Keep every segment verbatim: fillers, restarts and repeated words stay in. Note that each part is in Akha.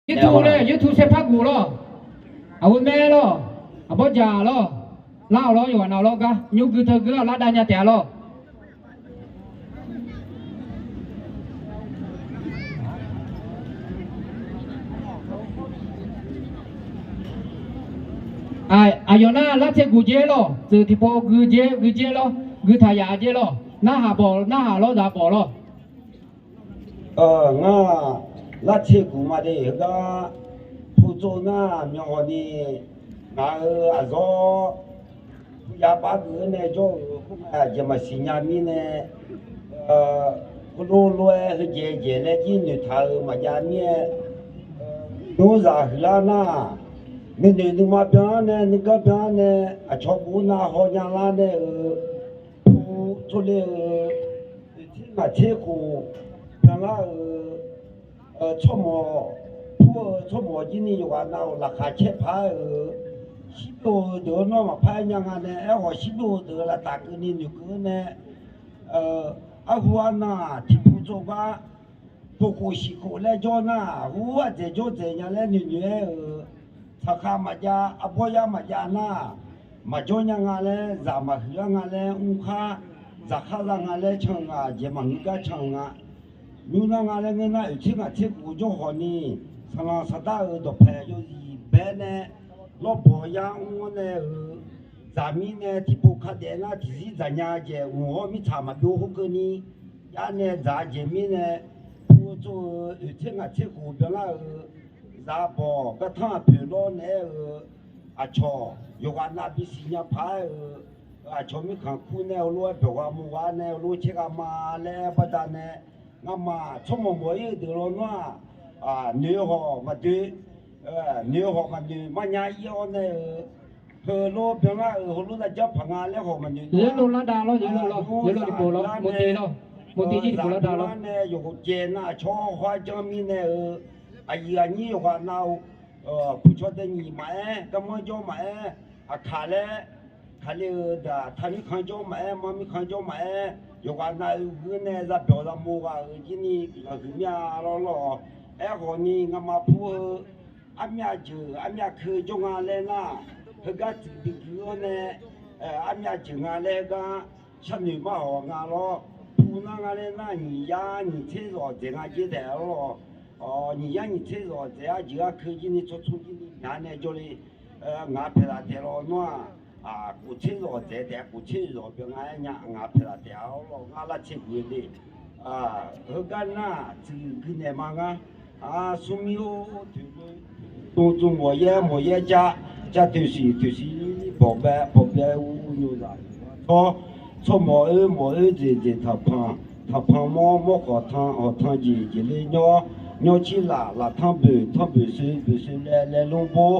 Yurtov nae yurtov saerpar guq lawr. Aqgeu maer lawr. Aqbawr jaq lawr. Lar-awq lawr, yawqghaq nav lawr gar nymr gui teu gui-awr lar dav nya taef-a lawr. Aqyawf nar lartser guq jer lawr, tsuif tiqpov gui jer gui jer lawr, gui taq yaf jer lawr, narhaq bawq narhaq lawr zaq bawq lawr. Ngar lartser guq ma de heugar, putsov nar myawq hawq ni, ngaq-euq aqzawr, puyav bar geuf-eu nae jawr-euq khoerngae aqjeq maqsiq nya mirnae, heulof lof-aer heujeq jeq laer jir noeqtaq-euq maqjav mir-aer, nymr zaq huiqlar nar, nuinoeq nuima byan-anr nae nuiganr byan-anr nae aqcawq guv nav haw nya lar nae-euq, pu tsovle-eu, oeqtser ngaq tser khof byanlar-euq, tsawrmawq pur-eu tsawrmawq jir ni yawqghaq nav-euq laqkhaq caer paq-aer-euq, shirbyov-eu deuq-anr nawr maqpar-aer nya nga nae, aerkhawf shirbyov-eu deuq lavtaf keuvni noeqkeuv-anr nae, arhu arnan-aq tiqpu tsov gar, khof khof shiq khof laer jawr nar, hu ardzaeq jawr dzaeq nya laer noeqnoeq-aer-euq, saqkhav maqjav arbawr yar maqjav nar, maqjawr nya nga laer, zaq maqhuiq lar nga laer, mrkhar zaqkhar za nga laer can-eu nga, jeq maqngeur gar can-eu nga. Nymr nar nga laer ngeur nar, oeqtser ngaq tser khof jawr hawq ni, saqlanq saqdar-euq dawqpaeq yawzif bae nae, lawrbawq yar mr-anr nae-euq, zaqmir nae tiqpov kadaef nar tiqzir dzaqnya jeq mq hawr mirtsaq maqbyov khoerkeuvni, yar nae dzaq-eu jeq mirnae, pu-eu tsov-eu oeqtser ngaq tser khof byanlar-euq, zaq bawq gartanr aqpoeq lawr naeq-aer-euq, aqcawq yawqghaq nav bisiq nya paq-aer-euq, aqcawq mirkhanq kur nae heulof-aer byawq gha mur gha nae heulof caer gha ma laer baqda nae, ngamaf tsawrmawq mawq-ir-eu deuq lawnmr-aq, noeq hawq maqdoe, noeq hawq maqnoeq marnya ir-awr nae-euq, heulof byanlar-euq heulof lavjanr paq nga laer hawq maqnoeq. Zeulo lar dav lawr, zeulo lawr, zeulo tiqpov lawr, mqtiv lawr, mqtiv jir tiqpov lar dav lawr nae yawqghaq jaev nav aqcawq hawr-aer janr mirnae-euq, aqyuif aqnyir yawqghaq nav-eu, puqcawq dae nyiq maqaer, garmanr jawr maqaer, aqkaq laer, kaqle-euq daq taq mirkhanq jawr maqaer, mar mirkhanq jawr maqaer, yawqghaq nav-euq geur nae zabyawq zamoq ghaq-euq jir ni laqhuiq mir-a lawr lawr-awq. Aerkhawf ni ngamaf pur-eu, armyav jeuq armyav keuv jawr nga laer nar, heugar tsuif bi gui-awr nae, armyav jeuq nga laer heugar sharnoeq mar hawq nga lawr. Pu nar nga laer nar, nyiq yar nyiq tser zawq dzaeq nga jer taef-a lawr. Nyiq yar nyiq tser zawq dzaeq-a jeuq-a keuv jir ni tsawrtsmr jir ni myaq nae jawrle. Ngaq paeqzaq taef lawnmr-aq, kof tser zawq dzaeq taef-a, kof tser zawq byan nga-aer nya ngaq paeqzaq taef-a lawr. Ngar lartser guq-eu de. Heugar nar tsuif gui naeq ma ngar. Smrmir-or, toeqdov tsov mawq yaer mawq yaer jar, jar toeqsiq toeqsiq bawq bae bawq bae uv uv nyoqzaq tawr, tsawrmawq oer mawq oer dzeq dzeq taqpanq, taqpanq mawr mawr khawq tan hawq tan jeq jeq ler nyawr, nyawr cir laf laf tanr boeq tanr boeq soe boeq soe laev laev lmr bor,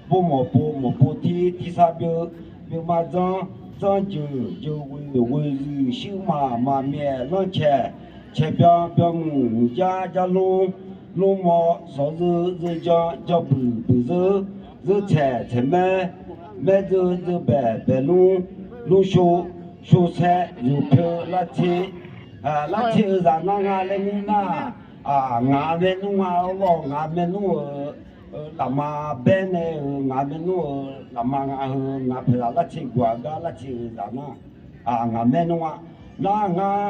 bor mawq pov mawq pov tir tirsar byov, byov mar dzanr, dzanr jeuq jeuq ghoeq ghoeq zuiq shuir maq maq myaef lanr caeq, caeq byan byan muiq muiq jar jar lmr, lmr mawr sawq zeu zeu jan jan buiq buiq zeur, zeur tsaeq tsaeq maer, maer zeu zeu baeq baeq lmr, lmr shov, shov saer zeuq pyeuf lartser, lartser-eu zaq nar nga laer ngeur nar, ngaq maernmr nga lawr, ngaq maernmr-euq lafma baer nae-euq ngaq maernmr-euq lafma nga heu ngaq paeqzaq lartser guq-aq gar lartser-eu zaq nar, ngaq maernmr nga. Nar ngar,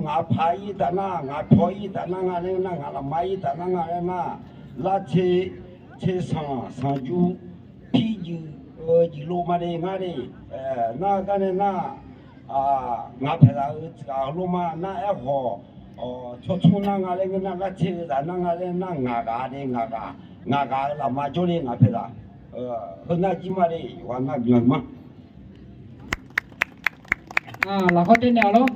ngaq paq ir taf nar, ngaq pyaw ir taf nar nga laer nar, ngaq lafma ir taf nar nga laer nar, lartser, tser sanq sanqjuv, pirjuif, juif lo ma de ngar de. Nar gar nae nar, ngaq paeqzaq-euq tsuif ghaq lo ma nar aerkhawf, tsawrtsmr nar nga laer ngeur nar, lartser-eu zaq nar nga laer nar, ngaq ghaq de ngaq ghaq, ngaq ghaq-euq lafma jawrle ngaq paeqzaq. Heu nar jir ma de, yawqghaq nav guiqlanq ma. Lafkhawr taev naeq-awq lawr.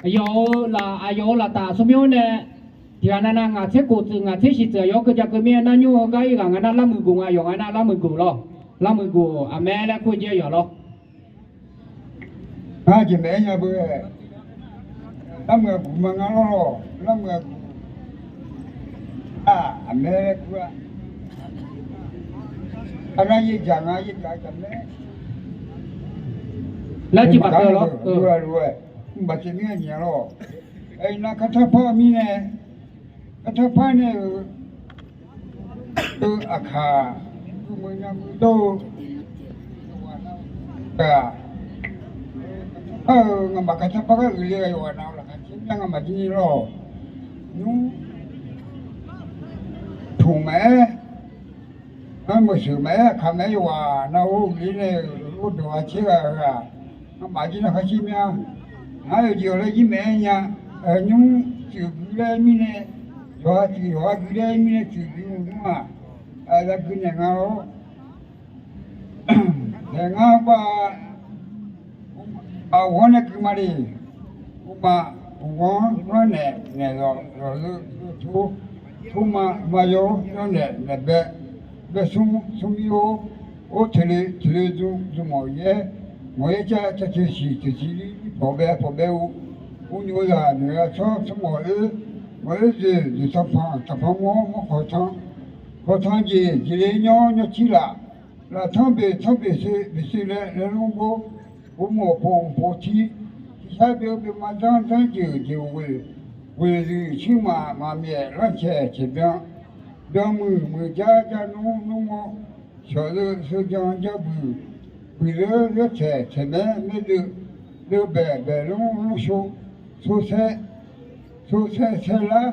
Aqyawf-euq laf, aqyawf-euq laftaf smrmyanr nae tiqghaq nav nav ngaq tser khof tsuif ngaq tser shiq tsuif aqyawf-anr keuv ja keuv mir-aer nar nymr-eu gar ir ghaq nga nar larmuiq guq nga, yawqghaq nav larmuiq guq lawr. Larmuiq guq aqmaer laer kur jaer yawq lawr. Ngar jeq maeq-aer nya beu-aer, larmuiq aqguq ma ngar lawr lawr, larmuiq aqguq. Aqmaer laer kur-a. Arnar yaerjaq nga yaerjaq jaq mae. Lar tiq baq teu lawr. Mqbaq tsaev mir-a nyiq-a lawr. Aernar kartar par-eu mirnae, kartar par nae-euq Aqkaq, muiq nya muiq dawr-eu, aq, nar-eu ngamaf kar carpar gar uiqle-eu yawqghaq nav-eu laqkhaq caer mya ngamaf jir ni lawr. Nymr tmq maqaer, ngar meuqseuq maqaer, aqkaq maqaer, yawqghaq nav-eu uiqle nae-euq ardawq aqcaer ghaq-eu ghaq, ngamaf jir nar kharshir mya. Ngar yawqjeq-awq laer jir maqaer nya. Nymr tsuif gui laer mirnae, yawqha tsuif yawqha gui laer mirnae tsuif gui maqngeur-aq, zagui naeq nga lor. Naeq ngar bar-a, aqghanr nae gui ma le. Uqmaf uqghanr nar naeq naeq lawq lawq leu leu tur, turma ma yaw-awr yawnaeq naeq bae, bae smr smr mir-or, or teq le teq le zmq zmq mawq yaer, mawq yaer cav cav teu siq teu siq lir pawq bae pawq bae-eu, urnyof zaq noeq-a tsawr tsawr mawq oer, mawq oer zoeq zoeq tanqpanq tanqpanq mawr mawr khawqtanq, khawqtanq jeq jeq le nyawr nyawr tir laf, laftanr beq tanr beq sher beq sher laer laer lmr gor, uvmawq pov mq pov tir, tiqshar byov byov ma zanr zanr jeuq jeuq ghoeq, ghoeq zuiq cirmaf maqmyaef lanrcaeq caeq byan, byan muiq muiq jar jar nmr nmr mawr, shawq leu sheu jan jar buiq, buiq leu leu taeq taeq maer maer deuv, deuv baeq baeq lmr lmr shor, shor saer, shor saer saer lar,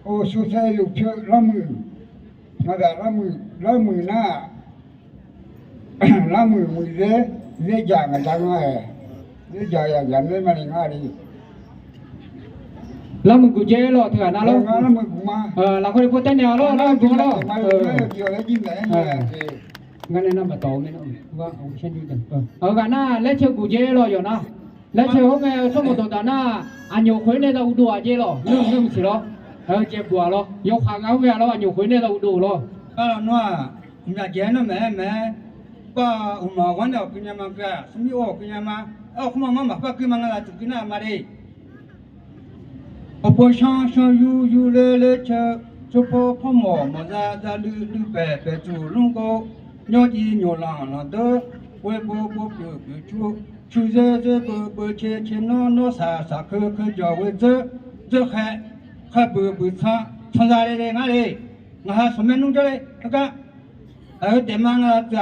or shor saer luf pyeur larmuiq, ngaqdaq larmuiq larmuiq nar-aq, larmuiq muiq zaer, zaer jaq ngaqdaq nga-aer, zaer jaq yaq jaq maer ma ni ngar le. Larmuiq guq jaer lawq teughaq nar lawr. Larmuiq guq ma. Lafkhoer pov taer naeq-awq lawr, larmuiq guq lawr. Ngar nae nar maqtawf-eu mae. Aqgaf nar laer cae guq jaer lawq yawq nar. Laer cae-eu khoer ngae-eu tsawrmawq dawqdaq nar, aqnyoq khoeq nae za uqdov-aq jaer lawq, ngeurmq ngeurmq siq lawr. Hae-eu caev buq-aq lawr, yawkhav nga khoer ngae lawr, aqnyoq khoeq nae za uqdov lawr. Nar-aq, mqyaq jaeq-aer nar maeq-aer maeq-aer, bar-aq, uqmaf ghanr nae awq gui nya ma gui-aq, smrmir or awq gui nya ma. Aer, awq khoerma ngar maqpar gui ma nga laf tsuif gui nar-aq ma le. Awqpov shanr shanr yur yur ler ler ceu, ceu pawr pawr mawq mawq za za luiv luiv paeq paeq tsuif lmr gor, nyawr jiv nyoq lanq lanq deur, ghoe bo bo pyeuf pyeuf cu, cu zeur zeur beu beu ce ce nawr nawr saq saq keu keu jawq ghoe dzeur, dzeur khae, khae buiq buiq tsan, tsan za le le ngar le. Ngaq ha sanqmaer nmr jawr le heugar. Aq, heu taef ma nga-aq,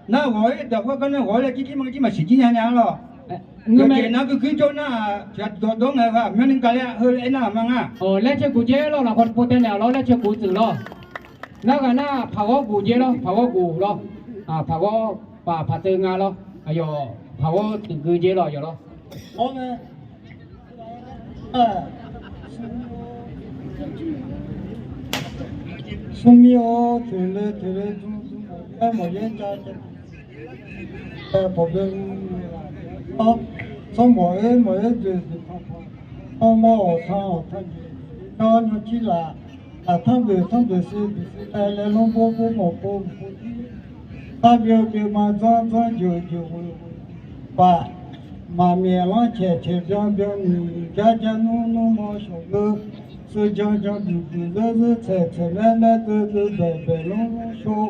nar ghawq-ir dawq khoergar nae ghawq-ir laer jir jir ma jir maqsiq jir nya nya-ar lawq. Yawqjeq nar guir guir jawr nar-aq, tiqghaq dawqdawr ngae-eu ha myanrni gale-a heu aer nar-aq ma nga. Laer cae guq jaer lawr, lafkhoer pov tae naeq-awq lawr, laer cae guq tsuif lawr. Nar ghaq nar paqghawr guq jaer lawr, paqghawr guq lawr. Paqghawr paq paq teuv nga lawr. Aqyawf paqghawr tsuif gui jaer lawr yawf lawr. Smrmir-or, toeqle toeqle dzmr dzmr mawq yaer mawq yaer cav cav, pawqbae, tsawrmawq oer mawq oer dzoeq dzoeq tanqpanq, tanqpanq mawr awq tanq awq tanq jeq, nymr nymr cir laf, laftanr boeq tanr boeq sher boeq sher laer laer lmr bor bor mawq pov mq pov tir, tar byov byov ma dzanr dzanr jeuq jeuq ghoeq ghoeq baf, maqmyaef lanr caeq caeq byan byan muiq muiq jar jar nmr nmr mawr shawq geur, sheu jan jan buiq buiq zeur zeur tsaeq tsaeq maer maer deuv deuv baeq baeq lmr lmr shor,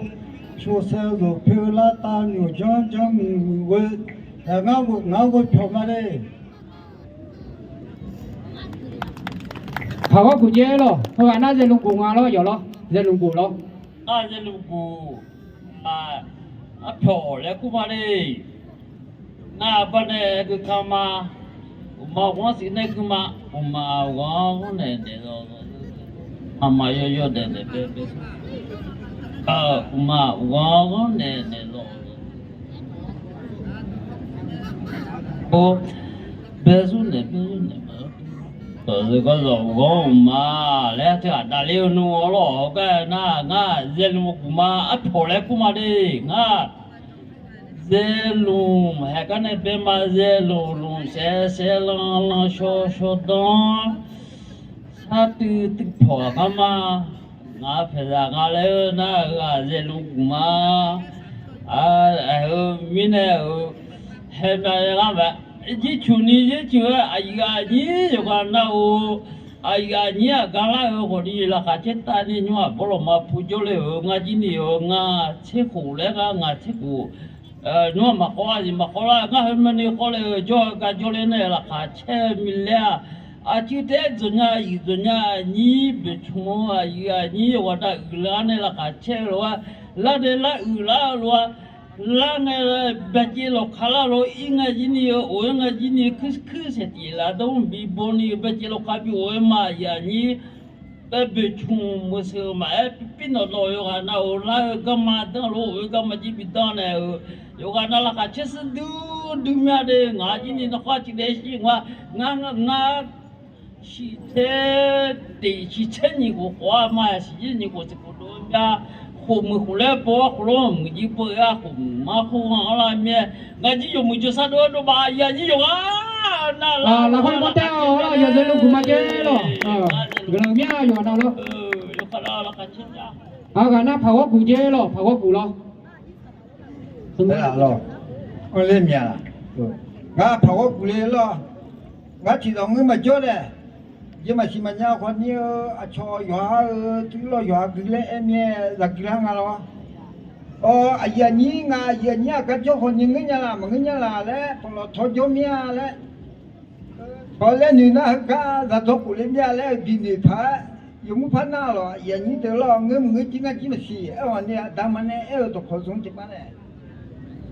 shor saer zoq poer lar tav nyoq janr janr muiq muiq ghoe, aer ngar ghoe pyawq ma le. Paqghawr guq jaer lawq, heughaq nar zaeluf guq nga lawr yawf lawr, zaeluf guq lawr. Nar zaeluf guq, aq, arpyawq laer kur ma le. Nar aqbar nae gui ka ma, uqma ghanr siq nae gui ma, uqma ghanr naeq naeq lawq, maqmaq yawyaw naeq naeq bae bae, uqma ghanr ghanr naeq naeq lawq, bae zmr naeq bae zmr naeq ma. Tawq zeu gar zawq ghanr uqma laer teu aqdaqler-eu nmr-awr lawq, heugar nar ngar zaeluf guq ma, arpyawq laer kur ma de, ngar zaeluf haeq gar nae bae ma, zaeluf lmq saev saev lanq lanq shaw shaw danr, sar tuiv tuiv pyawq aqgar ma. Ngaq paeqzaq nga laer-eu nar-eu ghaq zaeluf guq ma. Aq, heu mirnae-euq haeq ma ngar ma, jircuq ni zircuq-aer aqyuif aqnyir yawqghaq nar-eu, aqyuif aqnyir aqgar lar-eu khawf ni laqkhaq caer tav ni nymr-aq bawrlawq ma pu jawrle-euq ngar jir ni-euq ngar tser khof laer ngar ngaq tser khof nymr-aq maqkhawv-a, maqkhawv lar ngar heu mawrni khawvle-euq jawr-eu gar jawrle nae laqkhaq caer-eu milaer-aq, aqcuiv taef-aer dzawqnya aqyuif dzawqnya aqnyir boeqcmq-eu aqyuif aqnyir yawqghaq nav uiqlar nae laqkhaq caer-eu lof-aer Lar dae lar uiq lar-eu lof-a, lar ngae, baev caev lawqkaq lar lof ir ngae jir ni-eu of-aer ngae jir ni kuir saeq tiq laf dawr mq bi baw ni-eu baev caev lawqkaq bi of-aer ma aqyuif aqnyir bae boeqcmq meuq seuq maqaer pipir nawq nawq yawqghaq nav-euq lar-eu garma danr lof of-aer garma jir bi danr naeq-euq yawqghaq nav laqkhaq caer shuir duidui duidui mya de ngaq jir ni nawr khar tiq dae shir nga, ngar ngar ngar shiq tser tiq shiq tser nyiq khof khawf-a ma siq jir nyiq khof tseq khof dov-eu mya, khof muiq khof laer baw-awr khof lawr muiq jir baw-aer-a khof muiq mar khoer ghanr-anr lar mir-aer, ngar jir yawmuiq jawrsar dov-aer dovbaf aqyuif aqnyir yawqghaq nav lar laqkhaq lar tae-awq lar yawzeu luf guq ma jaer lawq. Guiqlanq mir-a yawqha nav lawr. Aqghaq nar paq ghawr guq jaer lawq, paq ghawr guq lawr. Anr ler mya laq? Ngar paq ghawr guq le lawr. Ngar tiqzawq ngeur maqjawr nae, jeq maqsiq maqnya khawf ni-eu aqcawq yawqha-eu tuir lawr yawqha gui laer aer mir-aer zaqgui lar nga lawr. Awr, aqyuif aqnyir nga, aqyuif aqnyir aqgar jawr khawf ni ngeur nya laq maqngeur nya laq laer pawqlawq tawr jawr mir-a laer. Awr, laer noeq nar heugar zaqdawr khof le mir-a laer-eu bi noeq paq-aer, yawmuiq par nar lawq, aqyuif aqnyir deuq lawr, ngeur maqngeur jir ngar jir maqsiq aer-awq ni aqda ma nae aer-eu dawqkawq zmq tiqpav nae,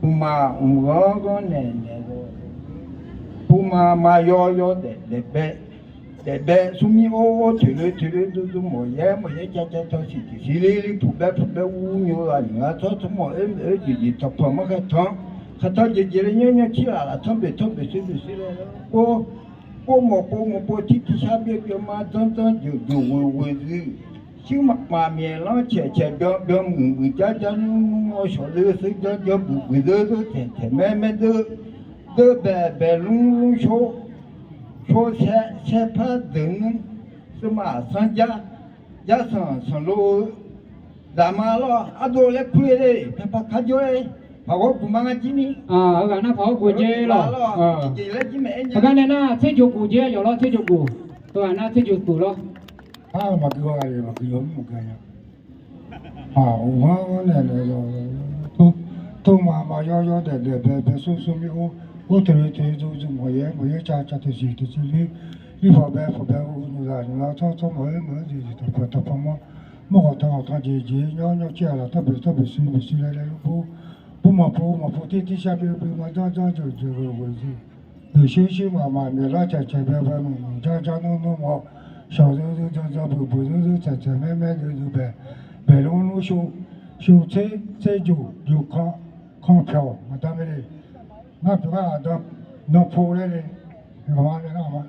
mqmaq mqghanr ghanr naeq naeq-eu, puma ma yawr yawr daef daef bae, daef bae smrmir or or toeqle toeqle dm dm mawq yaer mawq yaer cav cav tawsiq tiqsiq lir lir puq bae puq bae ur nymr ghaq nymr lar tsawr tsawr mawq oer mawq oer jeq jeq tanqpanq manr khaeq tanq, khaeq tanq jeq jeq le nyanr nyanr tir laf laf tanr boeq tanr boeq sher boeq sher laer pov pov mawq pov mawq pov tir tir shar byaev byaev ma dzanr dzanr jeuq jeuq ghoeq ghoeq zuiq, shuir maf maf myaeq lanr caeq caeq byan byan muiq muiq jar jar nmr nmr mawr shawq zeu zeu jan jan buiq buiq zeur zeur taeq taeq maer maer deur, deur baeq baeq lmr lmr shor, shor saer saer par deuq nmr, seuv maf sanr jar, jar sanq sanq lo-eu, zaqma lawr ardov laer kur le le, paqpaq kar jawr-aer, paq ghawr guq ma ngar jir ni. Heughaq nar paq ghawr guq jaer lawq. Heugar nae nar tser jawr guq jaer yawf lawr, tser jawr guq. Heughaq nar tser jawr guq lawr. Ar maqgui gha ghaq le maqgui yawf mr maqgui nya. Aq, uqghanr ghanr naeq naeq, tov maf maf yawr yawr daef daef bae bae smr smrmir or, or toeqle toeqle dm dm mawq yaer mawq yaer cav cav tiqsiq tiqsiq lir, lir pawq bae pawq bae uv nymq zaq nymq lar tsawr tsawr mawq oer mawq oer jeq jeq tanqpanq tanqpanq mawr, mawr khawq tanq khawq tanq jeq jeq nyanr nyanr tir laf laf tanr boeq tanr boeq sher boeq sher laer laer lmr pov, pov mawq pov mawq pov tir tir shar byaev byaev ma dzanr dzanr jeuq jeuq ghoeq ghoeq zuiq, ghoeq shuir shuir maf maf myaeq lanr caeq caeq byaev byaev muiq muiq jar jar nmr nmr mawr, shawq zeu zeu jan jan buiq buiq zeur zeur tsaeq tsaeq maer maer zeu zeu baeq, baeq lmr lmr shor, shor tser tser joq joq kan kan pyawq maqda mae le. Ngar pyawq gar aqda nan pov laer le. Aqma nae nar aqma.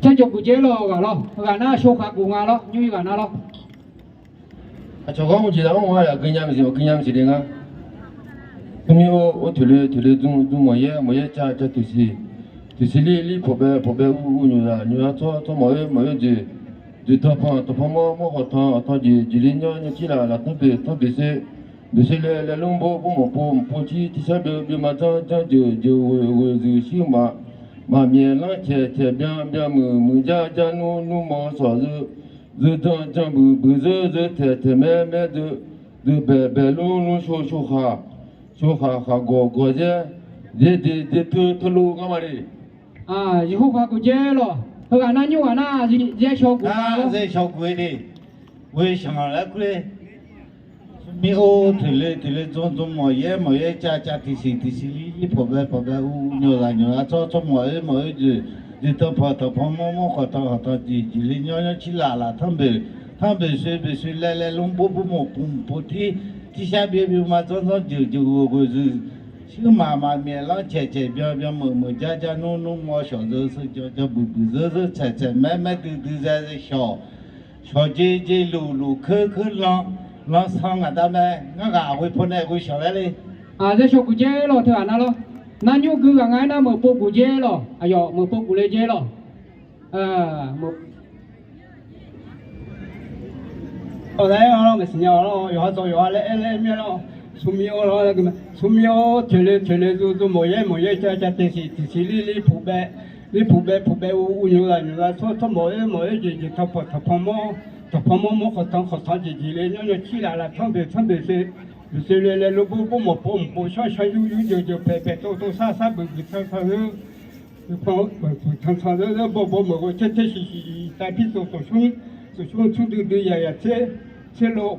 Tser jawr guq jaer lawr ghaq lawr, ghaq nar shor khaq guq nga lawr, nymr ghaq nar lawr. Aqcawq ghawr mq jeq zaq-anr ghaq yaq gui nya maqsiq maqgui nya maqsiq de ngar. Smrmir or or toeqle toeqle dm dm mawq yaer mawq yaer cav cav tiqsiq, tiqsiq lir lir pawq bae pawq bae uv uv nymq zaq nymq lar tsawr tsawr mawq oer mawq oer jeq, jeq tanqpanq tanqpanq mawr mawr khawq tanq khawq tanq jeq jeq lir nyanr nyanr tir laf laf tanr boeq tanr boeq sher, boeq sher laer laer lmr bawr bawr mawq pov mawq pov tir tir shar byaev byaev ma dzanr dzanr jeuq jeuq ghoeq ghoeq zuiq shuir maf, maf myaeq lanr caeq caeq byan byan muiq muiq jar jar nmr nmr mawr shawq zeu, zeu jan jan buiq buiq zeur zeur taeq taeq maer maer deu, deu baeq baeq lmr lmr shor shor khaq, shor khaq khaq gawq gawq zaer, zaer de de teu teu lo ngar ma le. Aq, yeqhu khaq guq jaer lawq. Heughaq nar nymr ghaq nar zaer shawr guq, zaer shawr guq-e de. Ghoe shanq laer kur-e. Smrmir or toeqle toeqle dzmr dzmr mawq yaer mawq yaer cav cav tiqsiq tiqsiq lir lir pawq bae pawq bae uv uv nymq zaq nymq lar tsawr tsawr mawq oer mawq oer jeq, jeq tanqpanq tanqpanq mawr mawr khawq tanq khawq tanq jeq jeq lir nyanr nyanr tir laf laf tanr boeq, tanr boeq sher boeq sher laer laer lmr bawr bawr mawq pov mawq pov tir, tir shar byaev byaev ma dzanr dzanr jeuq jeuq ghoeq ghoeq zuiq, shuir maf maf myaeq lanr caeq caeq byan byan meuq meuq jar jar nmr nmr mawr shawq zeu seu jan jan buiq buiq zeur zeur tsaeq tsaeq maer maer dui dui zae zae shawq, shawq jeq jeq luf luf keur keur lan, lan san ngaq da mae, ngar ghaq ghoe paw nae ghoe shawq laer le. Aq, zaer shawr guq jaer lawq teughaq nar lawr. Nar nymr gui ghaq nga aernar meuq pov guq jaer lawq. Aqyawf meuq pov guq le jaer lawq. Awq laer-anr lawr maqsiq nya-awq lawr, yawqha dawq yawqha laer aer laer mir-a lawr. Smrmir or lawr, smrmir or toeqle toeqle zmr zmr mawq yaer mawq yaer cav cav tiqsiq tiqsiq lir lir puq bae, lir puq bae puq bae uv uv nymq zaq nymq zaq tsawr tsawr mawq oer mawq oer jeq jeq tanqpanq tanqpanq mawr, tanqpanq mawr mawr khawq tanq khawq tanq jeq jeq le nyanr nyanr tir laf laf tanr boeq tanr boeq sher, boeq sher laer laer lmr bawr bawr mawq pov mawq pov shawr shawr yur yur jeuq jeuq paeq paeq tov tov sar sar buiq buiq tan tan zeur, buiq tan tan zeur zeur bawr bawr mawq ghoe ter ter shiq shiq shiq tav pir tov tov smr, tov smr smr dui dui yaq yaq tser, tser lo,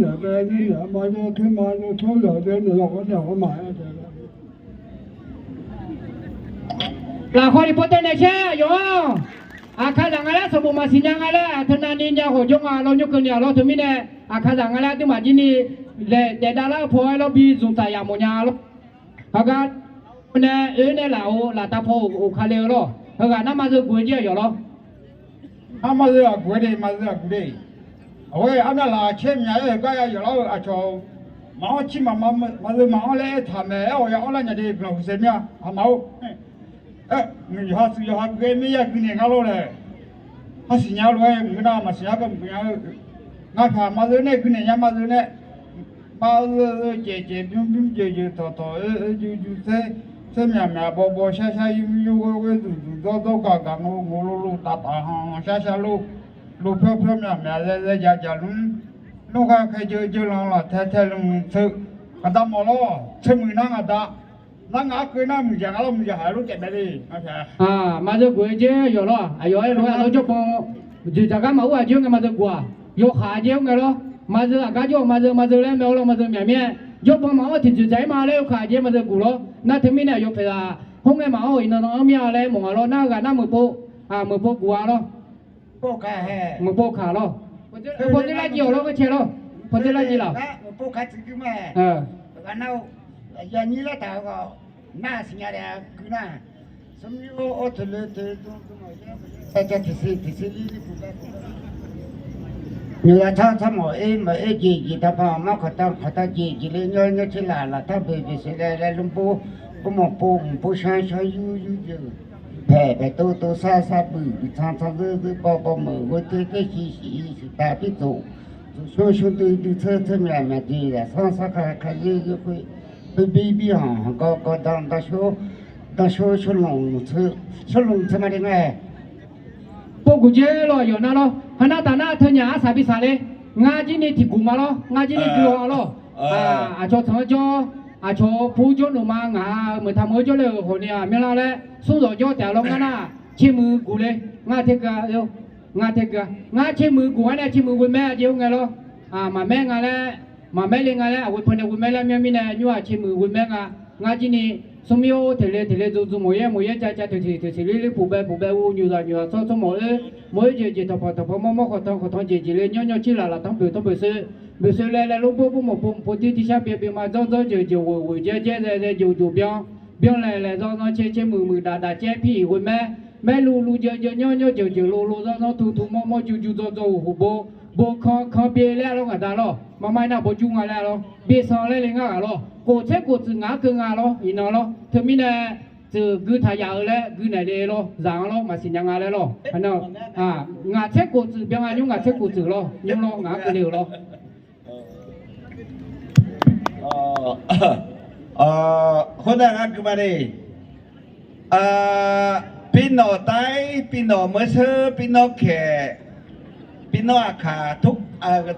naeq bae nae naeq ma yawr, teu ma yawr, tawr lawq nae naeq lawq, naeq-awr maqaer taef-a. Lafkhawr ni pawtaev nae shaer aqyawf-anr, aqkaqzaq nga laer sanqbof maqsiq nya nga laer, aqteu navni nya khawf jawr nga lawr, nymr keuvni-aq lawr. Teumirnae aqkaqzaq nga laer aqduimaf jir ni laeq daef davlar-eu paw-aer lawr bi zmqtaf yamawf nya lawr. Heugar nae oe nae laf-eu laftav paw-euq kale-eu lawr. Heughaq nar mazeu guq-eu jir aqyawf lawr. Nar mazeu aqguq-aer de, mazeu aqguq de. Aqghoer arnav laf caer mya-aer heugar ya yawf lar-eu aqcawq, maqanr cir maq, mazeu maqanr laer aertaq mae. Aer-awq ya anr lar nya de guiqlanq huiqsaev mir-a, aqma-or. Aer, yawqha tsuif yawqha gui-aer mir ya gui naeq ngar lor lae. Arsiq nya lof-aer mq geur nar maqsiq nya kar mq geur nya-eu. Ngar paq mazeu nae gui naeq nya mazeu nae. Bar-eu caev caev bymr bymr jeuq jeuq tawq tawq-eu, oe juv juv tser, tser myaq myaq baw baw shar shar yur yur ghoer ghoer duq duq dawr dawr gaq gaq ngov ngov lo lo taf taf han han shar shar lor. Lo pyawr pyawr myaq myaq zae zae jaq jaq lmr. Nmr khaer khaer jeur jeur lan laf tae tae lmq teu, ngaqda mawf lawr, teuq muiq nar ngaqda, nar ngaq-anr keuv nar muiqdzaq nga lawr, muiqdzaq haq lof taef bae le. Maqzeu guq-eu jer yawf lawr-aq, aqyawf aer lof-aer aqlawr jawrban dzoeqdzaq gar maqur aqjox-aer ngae maqzeu guq-aq, yawkaq aqjox-aer ngae lawr. Maqzeu aqgar jawr-aq maqzeu, maqzeu laer mae-awr lawr, maqzeu myaq mir-aer jawrban maqanr tiqdzoeqdzaq-ir ma laer yawkaq aqjox-aer maqzeu guq lawr. Nar teumirnae aqyawf paeqzaq khoerngae maqanr-euq iqnan nan-anr mir-a laer mawf nga lawr. Nar ghaq nar meuqpov, meuqpov guq-a lawr. Meuqpov kaq lawr. Pawqdzer lar jir-awq lawr ghae cae lawr. Pawqdzer lar jir laf. Nyoeqzaq tsawr tsawr mawq-ir mawq-ir jeq jeq tanqpanq mawr khawqtanq khawqtanq jeq jeq le nymr nymr tser laf laf tanr boeq boeq sheuq laer laer lmr bov, bov mawq pov mq pov shanr shanr yur yur jeuq, paeq paeq tov tov sar sar buiq buiq tsanr tsanr zeur zeur baw baw meuq ghoe ter ter shiq shiq shiq taq pirtsof, tsof shmr shmr dui dui tseur tseur myaq myaq dui zaqsanr sanr ka ka zeur zeur khoer, khoer bir bir hanq hanq gawr gawr danr danr shor, danr shor shorlmq teu, shorlmq teu ma de ngae. Pov guq jer lawr yawf nar lawr. Heunar taf nar teunyaf arsaq bi saq le. Ngar jir ni tiq guq ma lawr, ngar jir ni guihaw lawr. Aqcawq tsanq-anr jawr, aqcawq pur jawr nmq ma ngaq-euq meuq taq meuq-eu jawrle-euq hawq ni-aq myanrlar laer smr zawq jawr taef-a lawr. Ngar nar tser muiq guq le. Ngar ter gui-a, ngar ter gui-a. Ngar tser muiq guq-a nae tser muiq ghoe maer-a jeq-aer ngae lawr. Maqmaer nga laer, maqmaer le nga laer aqghoe pawnae ghoe maer laer myanr mirnae nymr-aq tser muiq ghoe maer nga. Ngar jir ni smrmir-or, teq le teq le dzu dzu mawq yaer mawq yaer cav cav teuq siq teuq siq lir lir puq bae puq bae u nyoeqzaq nyoeqzaq tsawr tsawr mawq-oer, mawq-oer jeq jeq tanqpanq tanqpanq mawr mawr khawqtanq khawqtanq jeq jeq le nymr nymr tser laf laf tanr boeq tanr boeq sheuq, boeq sheuq laer laer lor bor bor mawq pov mq pov tir tir shar byav byav ma dzanr dzanr jeuq jeuq ghoeq ghoeq jaer jaer zae zae joq joq byan byan laeq laeq zanr zanr caer caer muiq muiq daf daf caer pir-iq ghoe maer, maer luv luv jeuv jeuv nymr nymr jeuq jeuq lov lov zanr zanr tu tu mawr mawr ju ju dzawr dzawr uq huq bo, bo kan kan byav laer lawr ngaq da lawr. Maqmar-ir nar bawjur nga laer lawr. Byav sanr laer le ngar ghaq lawr. Kof tser kof tsuif ngaq-anr keuv nga lawr iqnan lawr. Teumirnae tsuif gui taq yaf-eu laer gui naeq le lawr zaq-anr lawr maqsiq nya nga laer lawr. Ngaq tser kof tsuif byan nga nymr ngaq tser kof tsuif lawr nymr lawr ngaq-anr keuv le-euq lawr. Khoernar ngar gui ma le. Bi nawq tair bi nawq meurseur bi nawr kaeq bi nawr aqkaq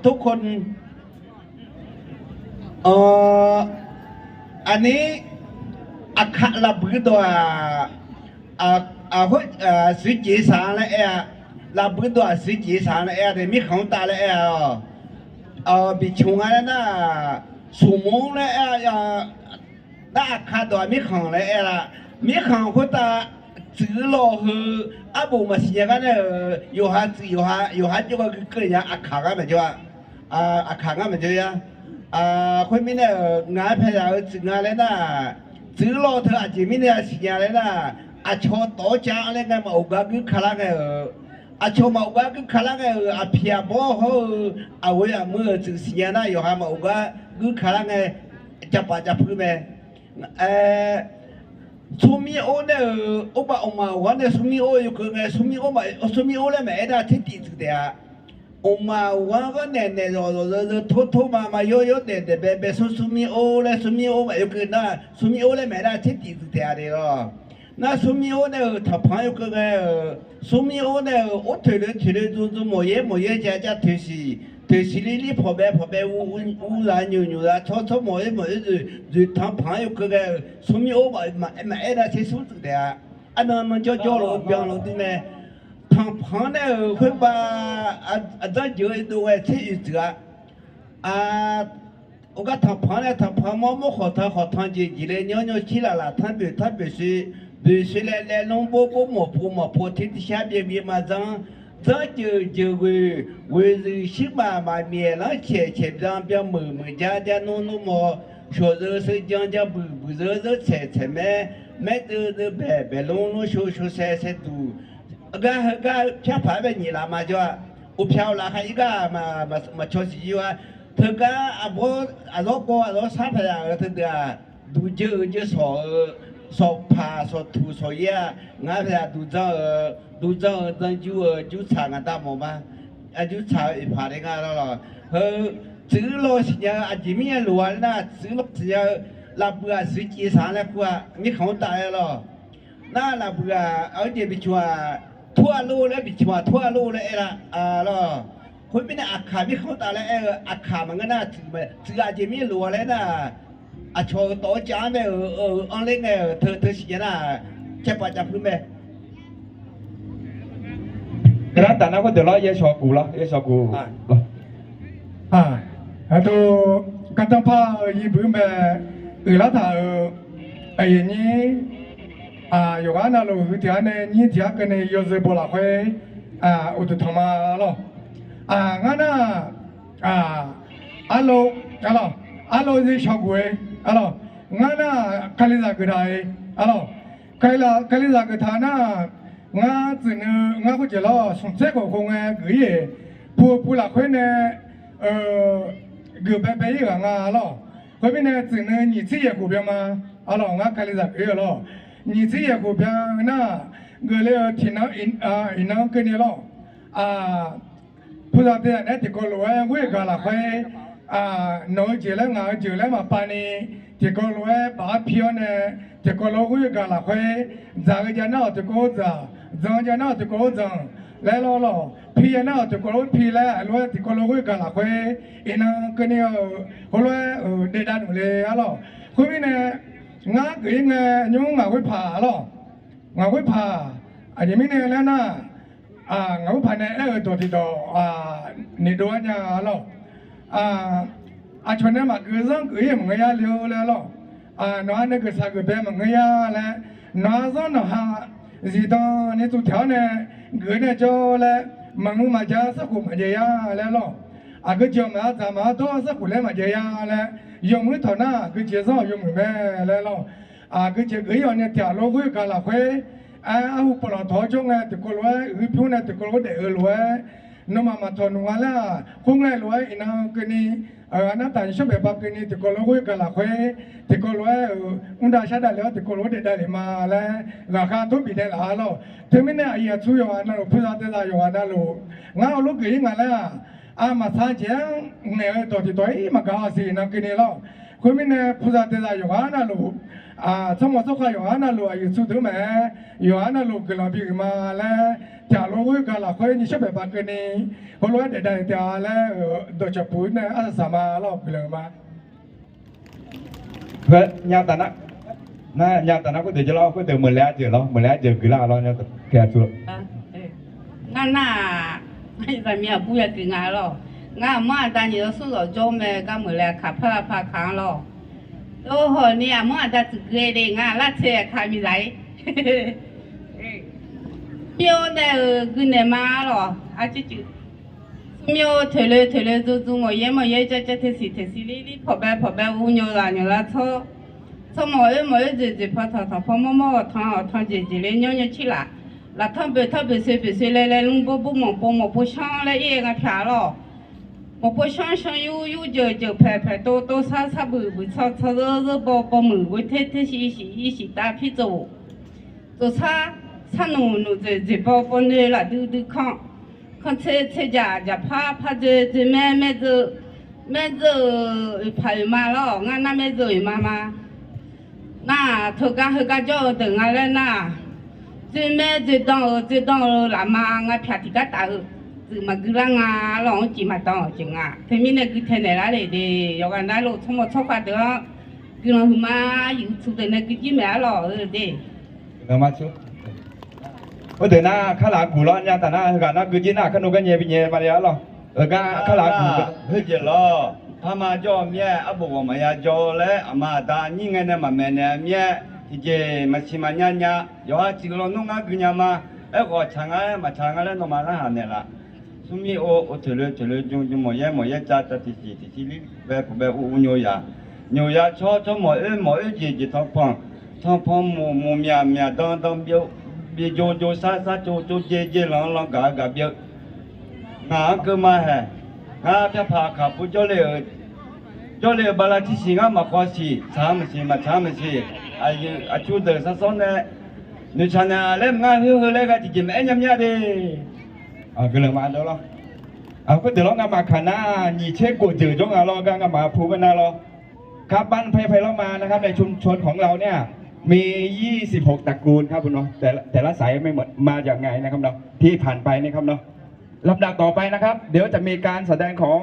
ทุกคน Aqni aqkaq lafbuiq dawq-aq, suiqjeq saq-anr laer aer-a. Lafbuiq dawq-aq suiqjeq saq-anr laer aer-a, mirkhanq-anr tav laer aer-a lawr. Biqcmq nga laer nar, smq mawr-anr laer aer-a. Nar aqkaq dawq-aq mirkhanq laer aer-a. Mirkhanq khoertav tsuif lawr heu arbof maqsiq nya gar nae-euq yawqha tsuif yawqha yawqha jawr gar gui keuv nya aqkaq gar maqjawr-a. Aqkaq ngar maqjawr-a. Khoermirnae-euq ngaq-aer paeqzaq-eu tsuif nga laer nar, tsuif lawr teu aqjeq mirnae-a siqnya laer nar, aqcawq tawq-awr cav-anr laer ngae maqof gar guir ka lar ngae-euq, aqcawq maqof gar guir ka lar ngae-euq aqpiq aqbawr hawr-eu aqghoe aqmuir-euq tsuif siqnya nar yawqha maqof gar guir ka lar ngae, cavpaf cavpuir mae. Smrmir or nae-euq orbav mqmaq uqghaq nae smrmir or yawkeuv ngae, smrmir or laer maqaer nar tser tif tsuif taef-a. Mqmaq uqghaq-anr gharnaeq naeq zawq zawq zeu zeu tor tor ma ma yawr yawr daef daef bae bae smr smrmir or laer smrmir or maqyawkeuv nar, smrmir or laer maqaer nar tser tif tsuif taef-a de lawr. Nar smrmir or nae-euq tanqpanq-anr yawkeuv ngae-euq, smrmir or nae-euq or toeq loe toeq loe dzu dzu mawq yaer mawq yaer jav jav toeqsiq, toeqsiq lir lir pawqbae pawqbae uv uv zaq nyoeq nyoeq zaq tsawr tsawr mawq-oer mawq-oer dzoeq dzoeq tanqpanq-anr yawkeuv ngae-euq smrmir or maqaer nar tser smr tsuif taef-a. Arnan nan jawr jawr lof-eu byan lof-eu dui mae. Tanqpanq-anr nae-euq khoerbav aqdzanr jeuq-eu dov ngae tser oeq tsuif-a. Ogar tanqpanq-anr nae tanqpanq mawr mawr khawqtanq khawqtanq jeq jeq le nymr nymr cir laf laf tanr boeq tanr boeq shoe, boeq shoe laer laer lmr bor bor mawq pov mawq pov tir tir shar byav byav ma dzanr, dzanr jeuq jeuq ghoeq, ghoeq zuiq shir maq maq myaeq lanr caeq caeq byan byan muiq muiq jar jar nmr nmr mawr, shawq zeu sheu jan jan buiq buiq zeu zeu tsaeq tsaeq maer, maer zeu zeu baeq baeq lmr lmr shou shou sae sae duq, gar heugar pyar paq-aer bae nyiq laf ma jawr-a. Uqpyaq-awq laqkhaq ir gar maqcaw siq ir-a. Teugar aqbawr aqzawr gawr aqzawr sar paq yaq-euq teudeuq-aq, duq jeuq-euq jeuq sawq-eu, sawq paq sawq tuq sawq yaer-a. Ngar paq yaq duq dzanr-euq, duq dzanr-euq dzanr jur-euq jur tsaq ngaq da mawf ma. Jur tsaq-eu oeqpaq le ngar lawr lawq. Heu tsuif lawr siqnya-eu aqjeq mirnya loq-a nar, tsuif lawr siqnya-eu lafbuiq-aq suiqjeq saq-anr laer kur-a. Mirkhanq-anr tav-aer lawr. Nar lafbuiq-aq, aqjeq bicmq-aq, tur-a lor laer bicmq-aq tur-a lor laer aer-a lawr. Khoermirnae aqkaq mirkhanq taf laer aer-eu aqkaq maqngeur nar, tsuif aqjeq mir loq-a laer nar, aqcawq-euq tawf-eu jav-anr mae-euq anrler ngae-euq teu teu siq ya nar, caevpaf cavpuir mae. Nar taf nar khoerdeuq lawr, yashawq guq lawr, yashawq guq. Aqduq, gardanr par-eu yirbuq mae, uiqlar taq-euq aqyuif nyir yawqghaq navluf huiq tiq ghaq nae nyir tiq ghaq keuvni yawzeu baw lafkhoer uqduq tanq ma lawr. Ngar nar, arlo, arlo zir shawq guq-e, arlawq, ngar nar kalizaq geuf taq-e, arlawq, kalizaq geuf taq nar, ngar tsuif nui ngar khoerjeq lawr smq tser khof khof ngae geuf-ir-eq, pu-eu pu lafkhoer nae geuf baebae-ir ghaq nga lawr. Khoermirnae tsuif nui nyiq tser yaeq khof byan ma, arlawq, ngar kalizaq geuf-ir-eu lawr. Nyiq tser yaeq khof byan nar, geufle-eu tiqnan iqnan keuvni lawr. Puzaq teuzaq naeq-aer tiqkawv lof-aer ghoer-eu gaq lafkhoer, nawq-eu jeq laer ngaq-eu jeq laer maqpav ni, tiqkawv lof-aer baf-awr pi-awr nae, tiqkawv lof-aer ghoer-eu gaq lafkhoer, dzaq-eu jav nar-awq tiqkawv lof dzaq, dzanq-eu jav nar-awq tiqkawv lof dzanq laer lawr lawq, pi jav nar-awq tiqkawv lof pi laer aqlof-aer tiqkawv lof ghoer-eu gaq lafkhoer, iqnan keuvni-eu heulof-aer daef dav nuq le arlawq. Khoermirnae, ngar geuf-ir ngae nymr ngaq khoerpaq arlawq, ngaq khoerpaq, aqjeq mirnae laer nar, ngaq khoerpaq nae aer-euq dawq tiqdawq noeqdov-aer nya arlawq. Aqcawq nae maqgeuf zanr geuf-ir maqngeur ya le-or laer lawq. Nawq-a nae geuf saq geuf bae maqngeur ya laer, nawq-a zanr nawq-a zifdan ni tsuvtaeq-awr nae geuf-eu nae jawr laer, maqmuiq maqja sarkhof maqjaev ya laer lawq. Aqgeujeq maqya dzaq maqya dawr sarkhof laer maqjaev ya laer, yawmuiq tawq nar aqgeujeq zanr-awq yawmuiq mae laer lawq. Aqgeujeq geuf-ir-awq nae tiqghaq lof ghoer-eu gaq lafkhoer, arhu pawflawq tawq-awr jawr ngae tiqkawv lof-aer uiqhir pyur nae tiqkawv lof daef-eu lof-aer, nawmaf maqtawq nuq nga laer-aq, khoerngae lof-aer iqnan keuvni, arnavtaq nyiq shawr baeq ba keuvni tiqkawv lof ghoer-eu gaq lafkhoer, tiqkawv lof-aer-euq mrdav shar davlef-awr tiqkawv lof daef davlef ma laer, ghaqkhav tawr bifnaeq laf-a lawq. Teumirnae aqyuif aqtsu yawqghaq navluf, puzaq teuzaq yawqghaq navluf, ngar heulof geuf-ir nga laer-aq, maqsar jeq-anr ngaeq-eu dawq tiqdawq-ir maqgaq-awq siq iqnan keuvni lawq. Khoermirnae puzaq teuzaq yawqghaq navluf, tsawrmawq tsawrkhav yawqghaq navluf aqyuif tsu deuq-anr maqaer, yawqghaq navluf guiqlanq bi ghoeq ma laer, tiqghaq lof ghoer-eu gaq lafkhoer nyiq shawr baeq ba keuvni, heulof-aer daef davlef taef-a laer, dawqcawq puq-ir nae arsaq saq ma lawr, guiqlanq ma. Nya taf nar, nya taf nar khoerdeuq jawr lawr, khoerdeuq meuqlaeq-a jeuq lawr, meuqlaeq-a jeuq guiqlar lawr. Ngar nar-aq, zaqmiq aqbur yageuf nga lawr. Ngar aqmanr aqda nyiq yawsmr zawf jawr mae, gar meuqlaeq aqkaq par lavpar kaq-anr lawr. Or hawq ni aqmanr aqda tsuif gui-e de, ngar lar tser aqkaq miqzaq-ir. Mr-eu nae-euq guinaeq ma lawq, arcuiv cuiv. Smrmir-or, toeqle toeqle dzmr dzmr, mawqyaer mawqyaer jar jar, teqsiq teqsiq lir lir, pawqbae pawqbae, ur nymr lar nymr lar tsawr. Tsawrmawq oermawq oer, dzoeqdzoeq paw tawq tawq paw, mawrmawr ghawqtanq ghawqtanq, jeqjeq ler nymr nymr cir laf. Laftanr boeqtanr boeqsoe boeqsoe laer laer, lmr bor bor mawq bor mawq bor shanr laer ir-aer nga pyaq lawr. Mawq bor shanr shanr yur yur, jeuq jeuq paeq paeq, tov tov sar sar, buiq buiq tsawr tsawr, zeur zeur baw baw, muiq ghoe ter ter, shif shif ir shif tav pir tsof. Tsof sar, sar nmq nmq dzoeq dzoeq baw baw, noe laf duidui kanr. Kanr tser tser jaq, jaqpar par dzoe dzoe, maer maer dzeu, maer dzeu-euq oeqpaq oeqma lawr, ngar nar maer dzeu oeqma ma. Nar-aq, teugar heugar jawr-eu deuq nga laer nar-aq, dzoe maer dzoe dan-euq dzoe dan-euq lafma nga pyaq tiqgar taf-eu, tsuif maqgui lar nga lawr, anr ciq maqdan-awq jeq nga. Teumirnae gui tae naeq lar le de, yawqghaq navluf tsawrmawq tsawrkhav deuq-anr guiqlanq huiqma, yuqtsu deuq nae gui jir maeq-a lawr-eu de. Khoerdeuq nar kar laf guq lawr, nya taf nar heughaq nar gui jir nar, kar nmr gar nyae bi nyae ma le-a lawr. Euq gar kar laf guq. Heujeq lawr, parma jawr-eu mir-aer, arbof ghawq maqya jaw laer aqma aqda nyir ngae nae maqmaeq naeq-a mir-aer, tiqjeq maqsiq maqnya nya. Yawqha ciq lawnmr ngar gui nya ma. Aerkhawf tsaq nga-aer maqtsaq nga laer nawmaf narhaq naeqlaf. Smrmir-or, toeqle toeqle jmr jmr, mawqyaer mawqyaer jar jar, tiqsiq tiqsiq lir bae puq bae ur ur nymr yaq. Nymr yaq tsawr tsawr, mawq oer mawq oer, jeq jeq tanqpanq tanqpanq, muq muq myaq myaq, dan dan, byev jov jov, sar sar tsov tsov, jeq jeq, lanq lanq, gaq gaq byev. Ngaq-anr keuv ma haeq. Ngar pyarpaq kaqpu jawrle-euq, jawrle-euq bala tirsiq ngar maqkhawv siq, tsaq-a maqsiq, maqtsaq-a maqsiq. Aqyuif aqtsu deuq sar sawr nae noeqtsaq naeq-a laer, ngar heu heu laer ghae tiqjeq maqaer nya mir-a de. Khoerdeuq lawr, ngamaf kaq nar nyiq tser khof jeuq jawr nga lawr, gar ngamaf pu ma nar lawr. ครับบ้านไปไปแล้วมานะครับ ในชุมชนของเราเนี่ย มี ยี่สิบหก ตระกูลครับคุณเนาะ แต่ละสายไม่เหมือน มาจากไหนนะครับเนาะ ที่ผ่านไปนะครับเนาะ ลำดับต่อไปนะครับ เดี๋ยวจะมีการแสดงของ